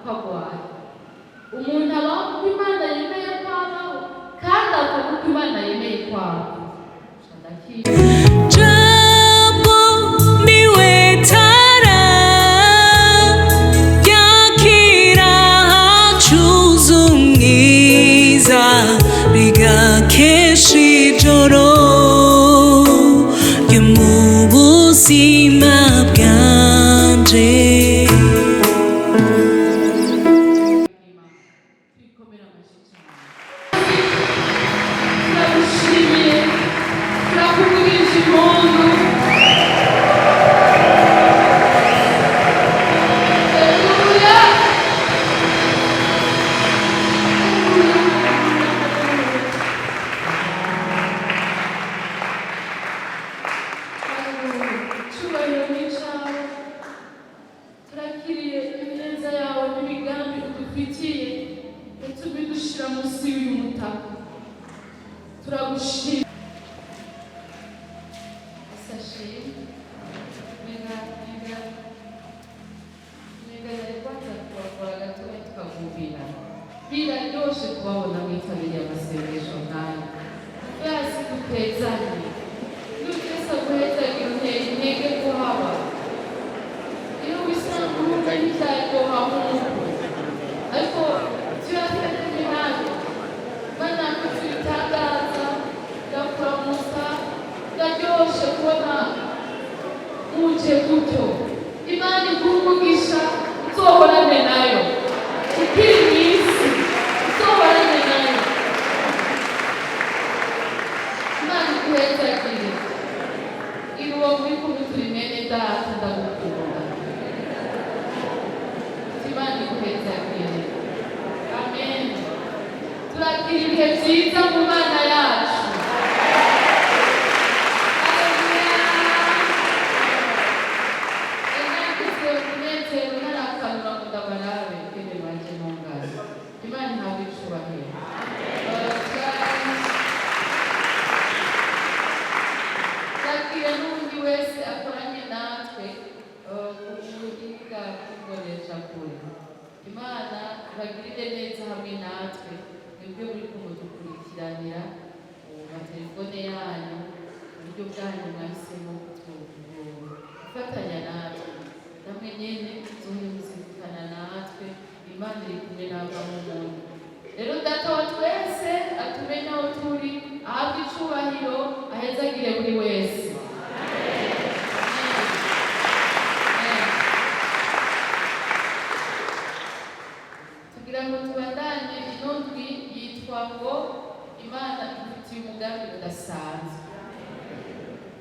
Kuko agwaye. Umuntu abaho kuko Imana yemeye ko abaho, kandi apfa kuko Imana yemeye ko apfa. Jambo niwe tara yakira hacuze umwiza, rigakesha ijoro ryo mu buzima bwanje. Twikomera amashyi cyane. Turagushimiye, turakuvugisha impundu. Haleluya! Haleluya! Icyubahiro ni icyawe. Turakiriye ineza yawe n'imigambi udufitiye, yatumye dushyira munsi y'uyu mutaka. Turagushima. Sashe mega mega mega, yari kwanza kubavura gatoya tukavubira. Biraryoshe kubabona mwitabiriye amasengesho nk'aya. Hasi dutezanye n'utese guhezagira, utera intege kuhaba. Iyo wisanga urumva ntibyaryoha nk'uko, ariko tuyafatanye nawe. Imana yakoze ibitangaza, irakuramutsa. Biraryoshe kubona muje gutyo. Imana iguha umugisha, uzohorane nayo ukiri mu isi, uzohorane nayo. Imana iguhezagire. Iri uwo muri kumwe, turi mwene data, ndagukunda. Imana iguhezagire. Amen. Turagira ibihe byiza mu Mana yacu. Haleluya! Nagize umunezero ntarakanura ngo ndabarabe ingene baje mu ngazi. Imana ihabwe icubahiro. Twakira n'undi wese akoranye natwe ku buhinga bw'imbonesha kure. Imana ibagirire neza hamwe natwe, nibwo muri kumudukurikiranira mu matelefone yanyu, uburyo bwanyu mwahisemo gufatanya natwe. Namwe nyene muzohe muzirikana natwe. Imana iri kumwe n'abamumuntu. Rero Data wa twese atumenye aho turi, ahabwe icubahiro, ahezagire buri wese. Amen. Amen. Tugira ngo tubandanye ino ndwi yitwa ngo Imana idufitiye umugambi udasanzwe.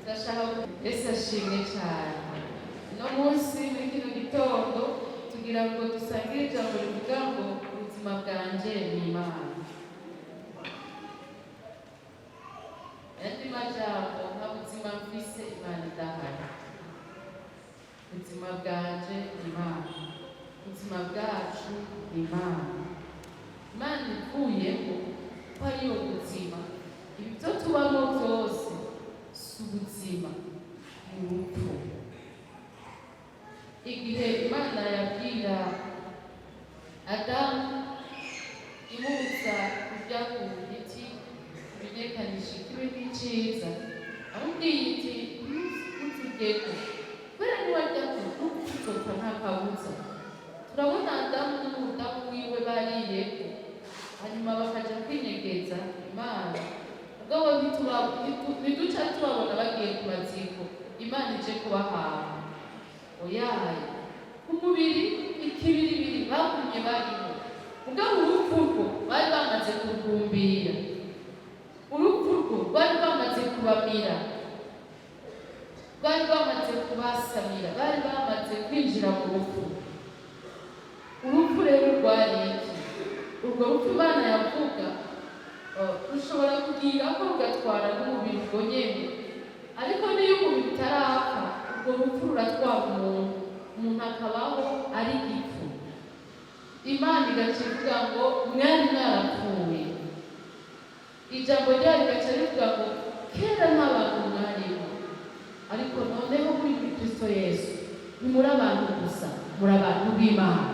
Turashaka Yesu ashimwe cyane. Uno munsi muri kino gitondo tugira ngo dusangire ijambo rivuga ngo ubuzima bwanje ni Imana. Ayandi majambo, nta buzima mfise Imana idahari. Ubuzima bwanje ni Imana, ubuzima bwacu ni Imana. Imana ivuyemo ko ariyo buzima, ibi byo tubamo byose si ubuzima, ni urupfu. Igihe Imana yabwira Adamu, imubuza kurya ku giti kumenyekanisha ikibi n'icyiza, amubwiye iti: "Ntuzurye, kubera niwarya ko ntuzopfa nta kabuza." Turabona Adamu n'umudamu wiwe bariyeko, hanyuma bakaja kwinyegeza Imana. Ubwo ntiduca tubabona bagiye ku maziko, Imana ije kubahamba. Oyaye, ku mubiri ikibiribiri bagumye bariho, mugabo urupfu rwo bari bamaze kurwumbira, urupfu rwo bari bamaze kubamira, bari bamaze kubasamira, bari bamaze kwinjira mu rupfu. Urupfu rero rwari iki? Urwo rupfu Imana yavuga rushobora kugira ko rugatwara n'umubiri ubwo nyene, ariko niyo umubiri utarapfa, urwo rupfu ruratwara umuntu, umuntu akabaho ari igifu. Imana igaca ivuga ngo mwari mwarapfuye. Ijambo ryayo rigaca rivuga ngo kera nta bantu mwarimo, ariko noneho muri Kristo Yesu ntimuri abantu gusa, muri abantu b'Imana.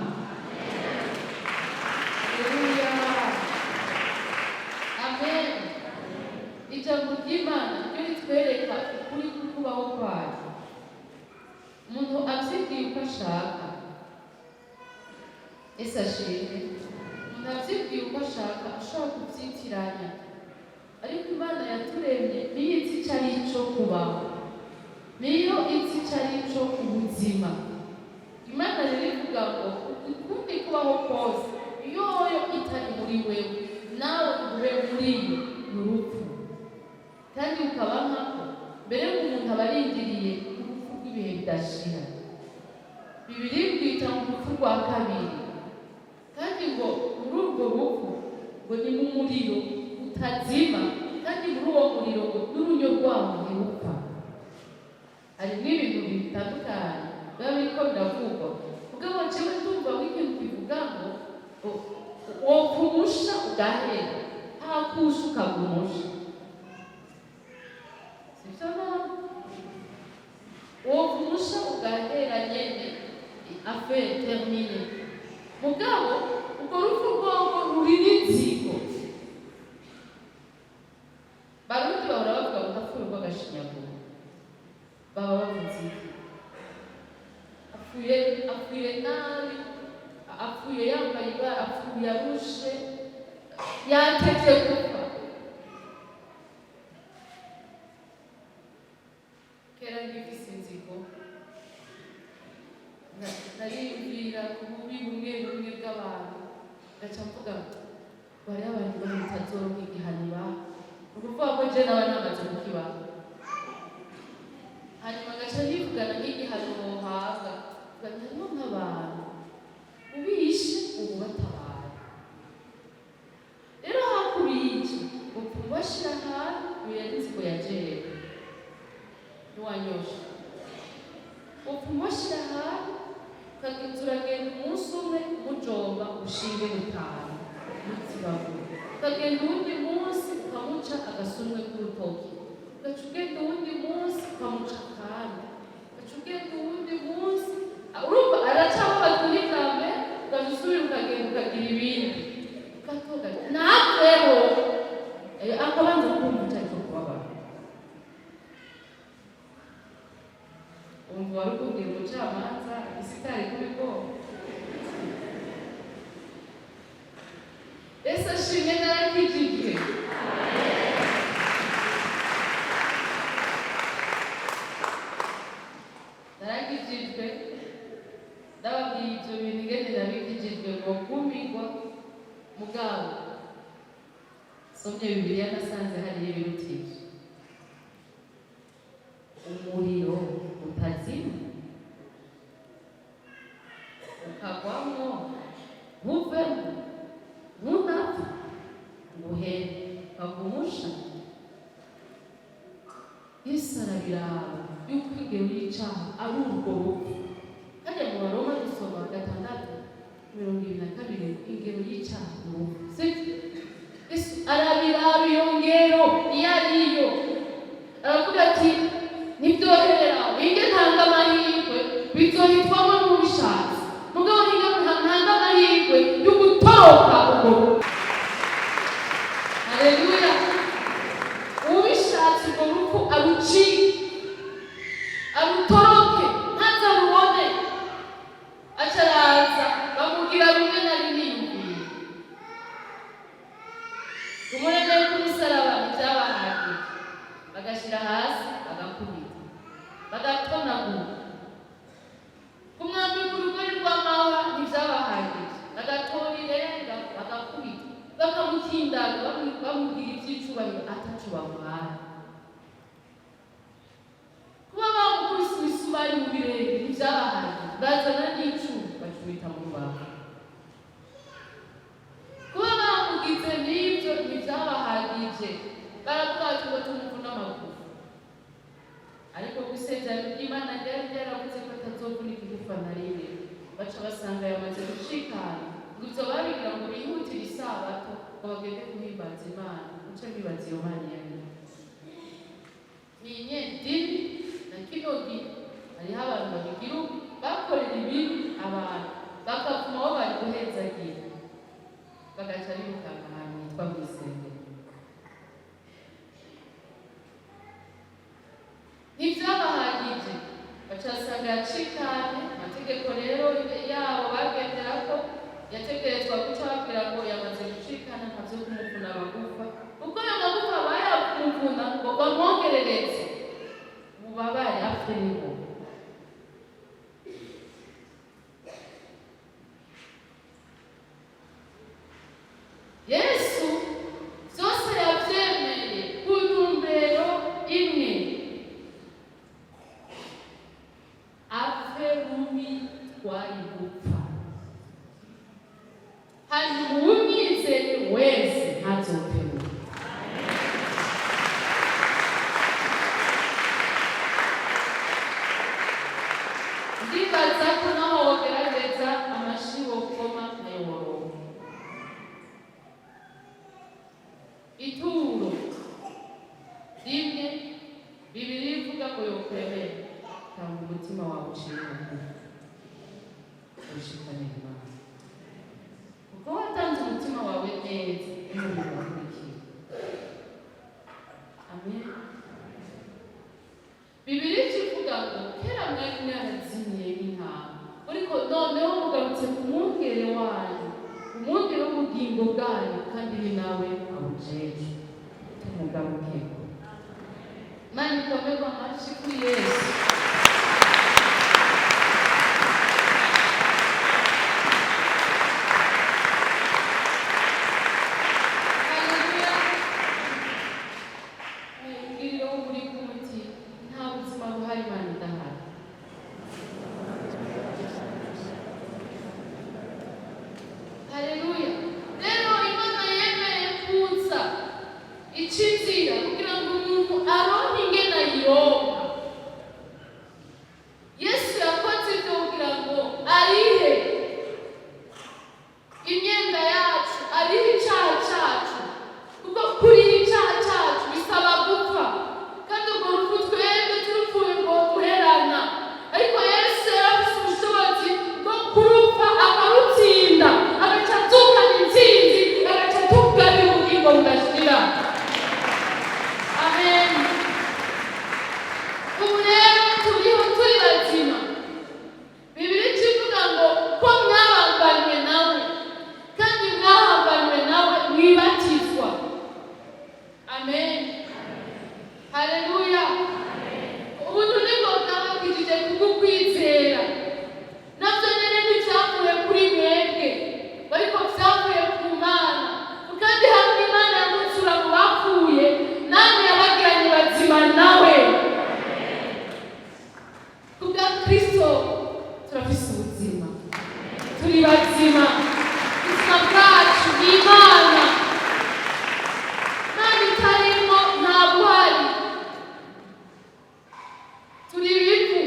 ushaka. Ese ashimwe, umuntu avyibwiye uko ashaka ashobora kubyitiranya, ariko Imana yaturemye niyo izi ico ari ico kubaho, niyo izi ico ari ico ubuzima. Imana rero ivuga ngo ukundi kubaho kose yoyo itari muri wewe, nawe ube muri yo, ni urupfu. Kandi ukaba nkako mbere y'uko umuntu aba arindiriye urupfu rw'ibihe bidashira. Bibiri rwita mu rupfu rwa kabiri, kandi ngo muri urwo rupfu ngo ni mu muriro utazima, kandi muri uwo muriro ngo n'urunyo rwawo ntirupfa. Harimo ibintu bitandukanye biba biriko biravugwa, mugabo jewe ndumva w'ikintu kivuga ngo wopfa ugahera, hakusha ukagumusha, sivyo? None wopfa ugahera nyene, affaire terminée. Mugabo urwo rupfu rwogo rurira inzigo. Barundi bahora bavuga ngo apfuye urw'agashinyaguro. Baba bavuze iki? Apfuye, apfuye nabi, apfuye yambaye ibara, apfuye arushe, yatevye gupfa. Kera ngifise inzigo, nariyumvira ku bubi bumwe bumwe bw'abantu, ngaca mvuga ngo bariho abantu batazoronka igihano ibaha. Ni ukuvuga ko je naba namaze kukibaha, hanyuma ngaca nivugana nk'igihano bohabwa. Mvuga nti hariho nk'abantu ubishe ubu batabaye, rero hakubica upfa ubashira ahantu. Iyo yari inzigo ya jewe ntiwanyosha, upfa ubashira ahantu, ukagenza uragenda umunsi umwe mujomba ushinge butanu muzibagura, ukagenda uwundi munsi ukamuca agasunwe k'urutoki, ugaca ugenda uwundi munsi ukamuca akandi, ugaca ugenda uwundi munsi, urumva aracababazwa n'ivya mbere, ugaca usubira ukagenda ukagira ibindi ugatoga ntaveho. Akabanza kumva ico ariko kubabara. Wumva wari kubwira umucamanza isi itari kubigomba. Ese ashimwe, narakijijwe. Narakijijwe, ndababwiye ibyo bintu ingene nabikijijwe ngo kumigwa. Mugabo somye Bibiliya, nasanze hariyo ibiruta ivyo: umuriro utazima, ukagwamwo ntuvemo, ntunapfa ngo uhere, ukagumusha. Yesu arabiraba yuko ingero y'icaha ari urwo rupfu. Kajya mu Baroma dusoma 6:22, ingero y'icyaha ni urupfu, sibyo? Yesu arabiraba iyo ngero iyo ariyo, aravuga ati ntibyoherera winge ntanga amahirwe, bizohitwamo n'ubishatse, mugabo hinga ntanga amahirwe yo gutoroka urwo rupfu. Haleluya! Ubishatse urwo rupfu arucike, arutoroke, ntaze arubone. Aca araza bamubwira bimwe nari niyumviye. Kumuremera k'umusaraba ntibyabahagije, bagashyira hasi, bagakubita, bagatonagura. Kumwambika urugori rw'amahwa ntibyabahagije, bagatora irenga, bagakubita, bakamukindaga, bamubwira iby'icubahiro ataco bamuhaye. Kuba bamukubise imisumari mu birenge ntibyabahagije, bazana n'icumu bacumita mu rubavu. Kuba bamugize n'ibyo ntibyabahagije, baravuga bati ngo tumuvune amaguru. Ariko ku isezerano ry'Imana ryari ryaravuze ko atazovunika igufa na rimwe. Baca basanga yamaze gucikana. Ngo ivyo babigira ngo bihutire isabato, ngo bagende guhimbaza Imana. Muce mwibaza iyo Mana iyo ariyo. Ni inyedini na kino gihe hariho abantu babigira uko, bakorera ibibi abantu, bakavuma aho bari guhezagira, bagaca birukanga ahantu hitwa mw'isengero. Ntivyabahagije, baca basanga yacikanye. Amategeko Amategeko rero yabo bagenderako yategerezwa guca babwira ngo yamaze gucikana, ntavyo kumuvuna amagufa, kuko ayo magufa bayamuvuna ngo bamwongerereze ububabare apfeho. Yesu byose yabyemeye ku ntumbero imwe: apfe rubi twari gupfa, hanyuma uwumwizeye wese ntazopfe rubi. Ndibaza ko naho wogerageza amashi wokoma nayo woronka ituro rimwe. Bibiri ivuga ngo yokwemera, tanga umutima wawe uciye bugufi, ushikane Imana, kuko watanze umutima wawe neza, n'umubiri wakurikira. Amen. Bibiri ikivuga ngo kera mwari mwarazimiye nk'intama, ariko noneho mugarutse ku mwungere wanyu, umwungere w'ubugingo bwanyu, kandi ni nawe awujejwe. Tumugarukeko. Imana ikomerwe amashyi kuri Yesu. Haleluya! Mbwirira uwo muri kumwe uti: "Nta buzima buhari Imana idahari." Haleluya! Rero Imana yemeye kuza ica inzira kugira ngo umuntu aronke ingene ayironka. Yesu yakoze ibyo kugira ngo arihe imyenda yacu, arihe icyaha cyacu, kuko kuriha icyaha cyacu bisaba gupfa, kandi urwo rupfu twebwe turupfuye ngo guherana. Ariko Yesu yari afise ubushobozi bwo kurupfa akarutsinda, agaca atuzana intsinzi, agaca atugarira ubugingo budashira. Amen. Ubu rero turiho, turi bazima. Bibiri ikivuga ngo ko mwabambanywe nawe, kandi mwahambanywe nawe mwibatizwa. Amen, haleluya! Ubuntu nibwo bwabakijije kubw'ukwizera. Nabyo nyine ntibyavuye kuri mwebwe, ariko byavuye ku Mana. Kandi hamwe Imana yamutsura mu bapfuye, namwe yabagiranye bazima nawe. Kubwa Kristo turafise ubuzima, turi bazima. Ubuzima bwacu ni Imana. Imana itarimo nta buhari, turi ibivu.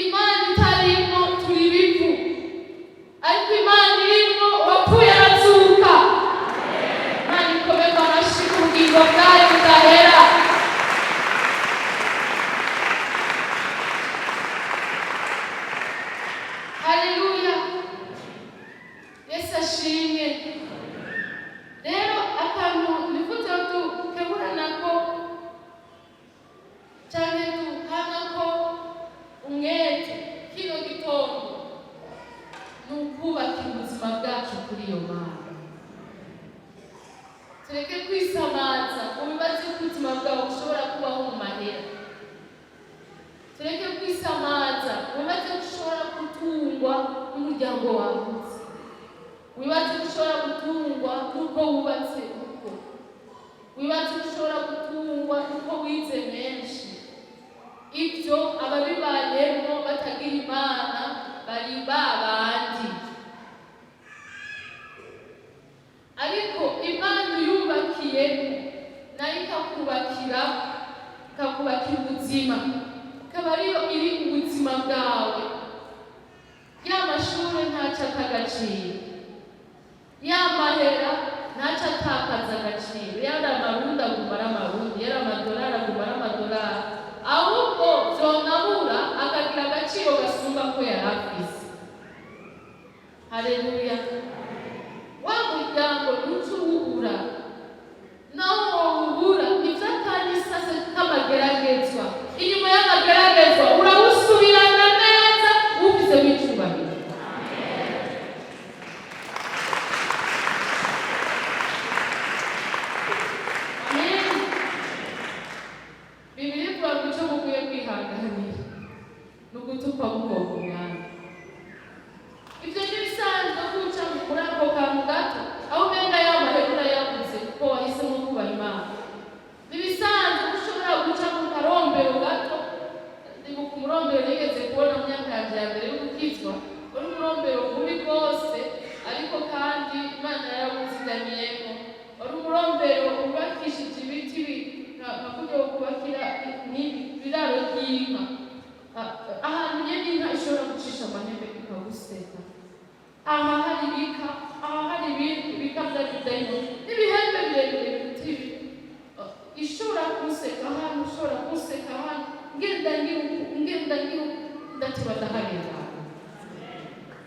Imana itarimo turi ibivu, ariko Imana irimo uwapfuye arazuka. Imana ikomerwa amashyi ku bugingo bwayo budahera. Haleluya! Yesu ashimwe. Rero akantu nifuza dukeburanako cyane, duhanako umwete kino gitondo, ni ukubaka ubuzima bwacu kuri iyo Mana. Tureke kwisamaza mu bibazo ko ubuzima bwawe bushobora kubaho mu mahera. Tureke kwisamaza mu bibazo ko ushobora gutungwa n'umuryango wagutse, wibaze ko ushobora gutungwa n'uko wubatse urugo, wibaze ko ushobora gutungwa n'uko wize menshi. Ibyo ababibayemo batagira Imana bari babandi, ariko Imana uyubakiyemo, nayo ikakubakira, ikakubakira ubuzima, ikaba ariyo iri ubuzima bwawe. Ya mashuri ntaco ata agaciro, ya mahera ntaco atakaza agaciro, yari amarundi aguma ari amarundi, yari amadolari aguma ari amadolari, ahubwo vyonabura akagira agaciro gasumba ko yari afise. Haleluya! Wa muryango ntuca uwubura, naho wowubura ivyo akanya isase k'amageragezwa, inyuma y'amageragezwa urawusubirana neza. Gutukwa bukoko umwami. Ibyo ni ibisanzwe guca muri ako kantu gato aho umenga yambaye urayabuze kuko wahisemo kubaha Imana. Ni ibisanzwe ko ushobora guca mu karombero gato. Ndibuka umurombero nigeze kubona mu myaka yanjye ya mbere yo gukizwa, wari umurombero mubi rwose, ariko kandi Imana yarawuzigamiyemo. Wari umurombero wubakishije ibiti nka kurya kubakira n'ibiraro by'inka. Ahantu nyene inka ishobora gucisha amahembe ikaguseka. Aha hari ibika, aha hari ibindi ibika bya bidayimoni n'ibihembe birebire biruta ibi. Ishobora kunseka ahantu, ushobora kunseka ahantu ngenda ngira uku, ngenda ngira uku, ndatiba ndaharenga.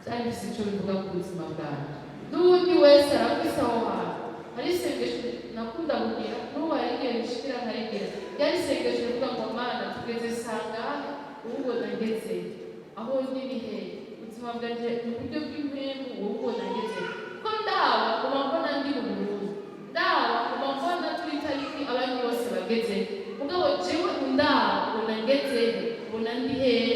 Byari bifise ico bivuga ku buzima bwanjye. N'uwundi wese arafise aho hantu hari isengesho nakunda kugira, n'ubu hari igihe bishikira nkarigira. Ryari isengesho rivuga ngo: "Mana, tugeze sangahe? Wowe ubona ngeze aho ndi ni hehe? Ubuzima bwanje mu buryo bw'impwemu, wowe ubona ngeze?" Ko ndaba nguma mbona ndi mu Burundi, ndaba nguma mbona turi itariki abandi bose bageze, mugabo jewe undaba ubona ngeze, ubona ndi hehe?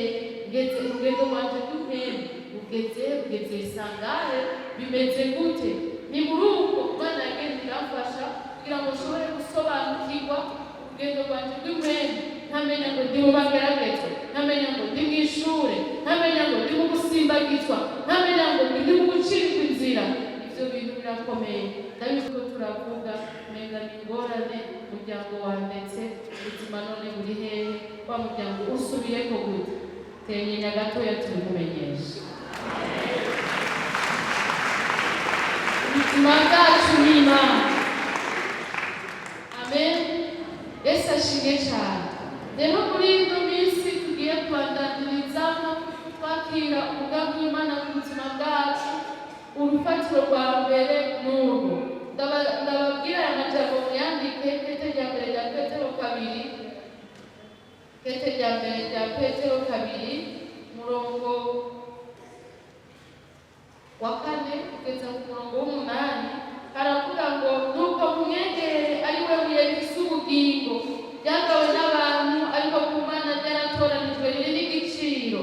Ngeze urugendo rwanje rw'impwemu ugeze, ugeze sangahe? Bimeze gute? Ni muri uko Imana yagenda iramfasha kugira ngo nshobore gusobanukirwa urugendo rwanje rw'impwemu, nkamenya ngo ndi mu mageragezo, nkamenya ngo ndi mu ishure, nkamenya ngo ndi mu gusimbagizwa, nkamenya ngo ndi mu gucirwa inzira. Ivyo bintu birakomeye, ndabizi ko turavuga umenga ni ingorane. Umuryango wandetse, ubuzima none buri hehe? Wa muryango usubiyeko gute? Tenyenya gatoya, tubikumenyesha. Ubuzima bwacu ni Imana. Amen. Yesu ashimwe cyane. Rero muri ino minsi tugiye kubandanyirizamo twakira umugambi w'Imana ku buzima bwacu. Urufatiro rwa mbere ni urwo. Ndababwira aya majambo muyandike: kete rya mbere rya Petero 2, kete rya mbere rya Petero 2, murongo wa 4 kugeza ku murongo w'8, haravuga ngo: "Nuko mumwegere, ari we buye rifise ubugingo, ryagawe n'abantu, ariko ku Mana ryaratoranijwe riri n'igiciro.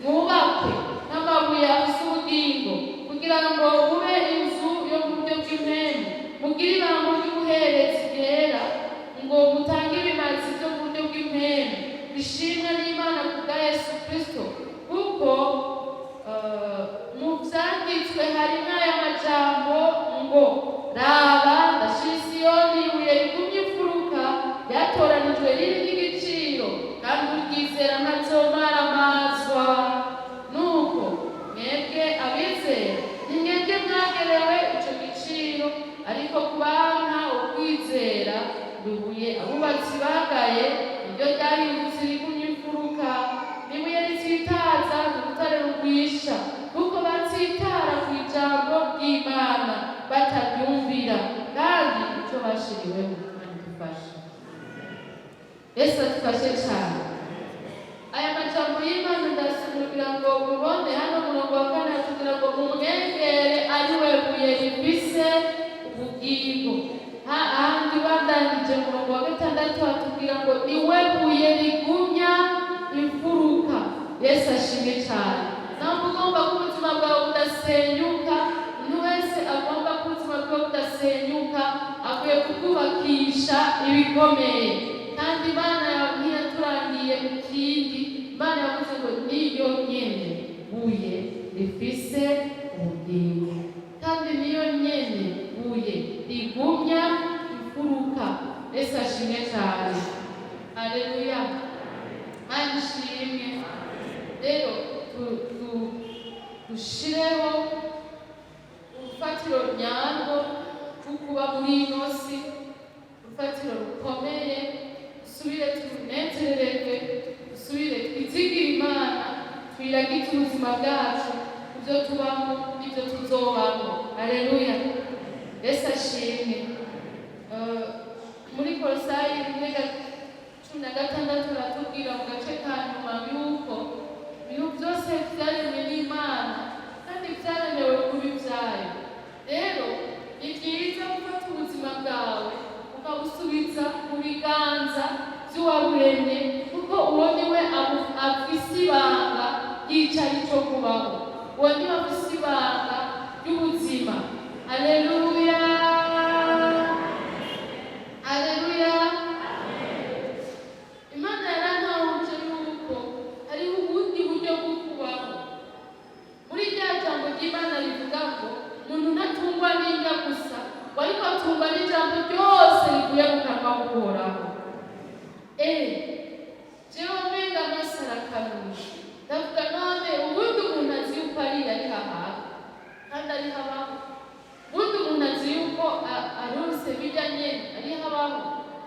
Mwubakwe n'amabuye afise ubugingo, kugira ngo mube inzu yo mu buryo bw'impwemu, mugire ibango ry'ubuherezi bwera, ngo mutange ibimazi byo mu buryo bw'impwemu bishimwa n'Imana ku bwa Yesu Kristo. Kuko mu vyanditswe harimo aya majambo ngo: Raba, ndashira i Siyoni ibuye rigumye imfuruka, ryatoranijwe riri n'igiciro, kandi uryizera ntazomaramazwa. Nuko mwebwe abizera, ni mwebwe mwagerewe ico giciro, ariko ku banka ukwizera, ibuye abubatsi bagaye niryo ryahindutse irigumye imfuruka, n'ibuye ritsitaza, urutare rugwisha, kuko batsitara ku ijambo ry'Imana bataryumvira, kandi icyo bashiriweho." Imana idufashe. Yesu adufashe cyane. Aya majambo y'Imana ndasoma kugira ngo mubone. Hano umurongo wa 4 hatubwira ngo mumwegere, ari we buye rifise ubugingo. Ahandi bandanije umurongo wa 6 hatubwira ngo ni we buye rigumya imfuruka. Yesu ashimwe cyane. Naho ugomba ko ubuzima bwawe budasenyuka, umuntu wese agomba ko ubuzima bwawe budasenyuka akwiye kubwubakisha ibikomeye. Kandi Imana ntiyaturangiye ikindi. Imana yavuze ngo niyo nyene buye rifise ubugingo, kandi niyo nyene buye rigumya imfuruka. Yesu ashimwe cyane. Haleluya. Mana ishimwe. Rero dushireho urufatiro nyarwo rwo kuba muri ino si, urufatiro rukomeye. Dusubire tunezererwe, dusubire twizigire Imana, twiragize ubuzima bwacu ibyo tubamo n'ibyo tuzobamo. Haleluya. Yesu ashimwe. Muri Kolosayi 1:16 baratubwira mu gace ka nyuma yuko ibintu byose byaremwe n'Imana kandi byaremewe kuba ibyayo. Rero ni byiza gufata ubuzima bwawe ukabusubiza mu biganza by'uwaburemye, kuko uwo ni we afise ibanga. icyo ari cyo kubaho. Uwo niwe afise ibanga ry'ubuzima. Aleluya, aleluya! Imana yarantahuje yuko hariho ubundi buryo bwo kubaho. Muri rya jambo ry'Imana rivuga ngo umuntu ntatungwa n'indya gusa, ngo ariko atungwa n'ijambo ryose rivuye mu kanwa k'Uhoraho. Jewe mbenga amaso arakanuye, ndavuga: none ubundi umuntu azi yuko ariya ari hahafi kandi ariho abaho? Ubundi umuntu azi yuko arose bijya nyene ariho abaho?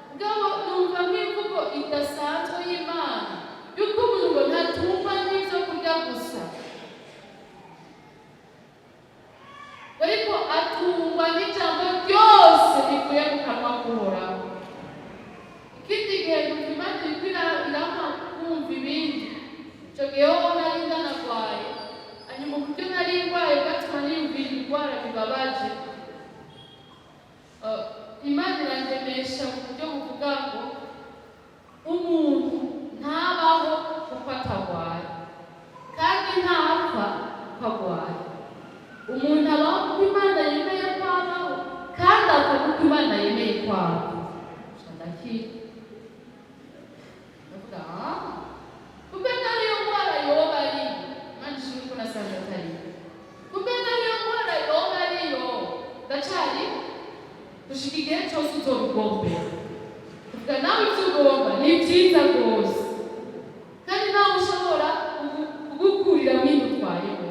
Mugabo numva nk'imvugo idasanzwe y'Imana yuko umuntu ngo ntatungwa n'ivyo kurya gusa, ariko atungwa n'ijambo ryose rivuye mu kanwa k'Uhoraho. Ikindi gihe numva Imana iriko irampa kumva ibindi. Ico gihe hoho nari ndanagwaye, hanyuma uburyo nari ndwaye bwatuma niyumvira indwara bibabaje. Imana irandemesha mu buryo buvuga ngo umuntu ntabaho kuko atagwaye, kandi ntapfa kuko agwaye. Umuntu abaho kuko Imana yemeye ko abaho, kandi apfa kuko Imana yemeye ko apfa. Ca ndakira, ndavuga: ah, kumbe nariyo ndwara yoba ariyo. Imana ishimwe ko nasanze atariyo. Kumbe nariyo ndwara yoba ariyo, ndacari gushika igihe cyose uzobigombera. Tuvuga nawe ibyo ugomba ni byiza rwose, kandi nawe ushobora kugukuriramo inda utwaye we,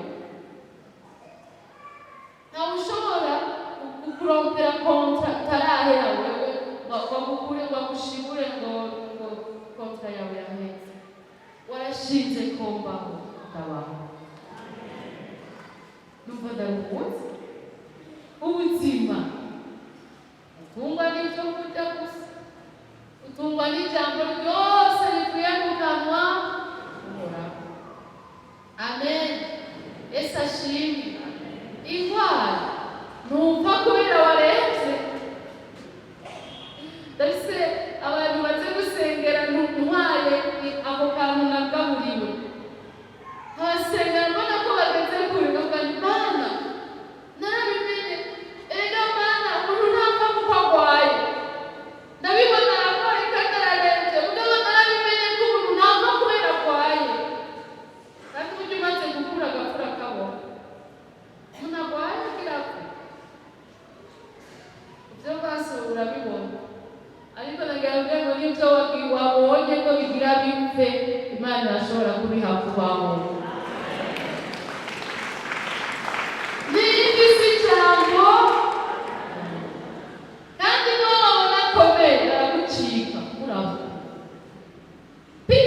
ntawe ushobora kukurompera contrat utarahera wewe, ngo agukure, ngo agushibure, ngo contrat yawe yaheze. Warashinze ko mbaho, ndabaho, numva ndaruhutse. Ubuzima utungwa n'ibyo kurya gusa, utungwa n'ijambo ryose rivuye mu kanwa Uhoraho. Amen, Yesu ashimwe. Indwara ntupfa kubera warembye. Ndafise abantu baze gusengera ntwaye ako kantu nagaburiwe, nkabasengera mbona ko bageze kure, nkavuga nti: Mana, narabimenye erega. Mana, umuntu ntapfa kuko agwaye. Ndabibona ararwaye kandi ararembye, mugabo narabimenye ko umuntu ntapfa kubera agwaye. Kandi uburyo umaze gukura agapfura kabona umuntu agwaye agira apfe, ibyo maso urabibona. Ariko nagira ngo n'ibyo wabonye ko bigira bipfe, Imana irashobora kubiha kubaho. Niba ijambo kandi niwo wabona akomeye, aragucika uravuga pi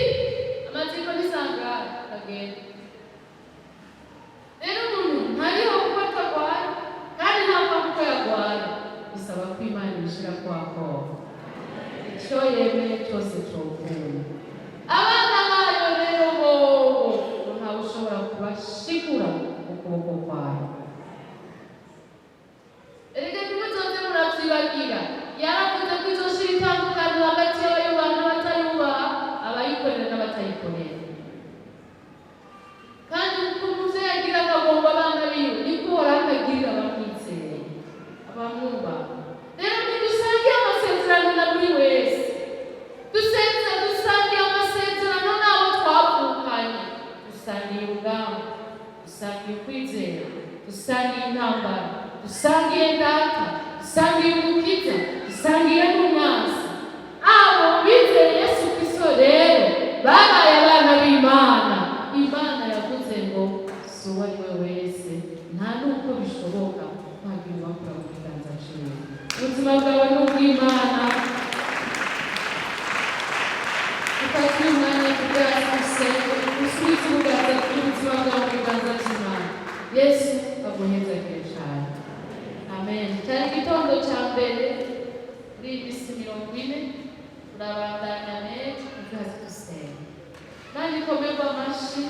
amatsiko n'isangara akagenda. Rero umuntu ntariho kuko atagwaye, kandi ntapfa kuko yagwaye. Bisaba ko Imana ibishira kwa koga, icyo yemeye cyose cokunda. Abana bayo rero bobo ntawe ushobora kubashikura mu kuboko kwayo. Erega ntimuzoze muravyibagira, yaravuze ko izoshira itandukaniro hagati y'abayubaha n'abatayubaha, abayikorera n'abatayikorera. Kandi uko umuvyeyi agira akagomba abana biwe, niko Uhoraho akagirira abamwizeye, abamwubaha. Rero ntidusangiye amasezerano na buri wese. Dusenze, dusangiye amasezerano n'abo twavukanye, dusangiye urugamba, dusangiye ukwizera, dusangiye intambara, dusangiye Data, dusangiye Umukiza, dusangiye n'umwansi. Abo bizeye Yesu Kristo rero babaye abana b'Imana. Imana yavuze ngo si uwo ari we wese, nta n'uko bishoboka ntagira uwakura mu kiganza ciwe. Ubuzima bwawe ni ubw'Imana. Ufate umwanya kugira usenge, usubize ubuganza ubuzima bwawe mu biganza by'Imana. Yesu aguhezagire cyane. Amen. Cyari igitondo cya mbere muri iyi minsi 40. Turabandanya n'ejo kugira dusenga. Nanjye ikomerwa amashyi.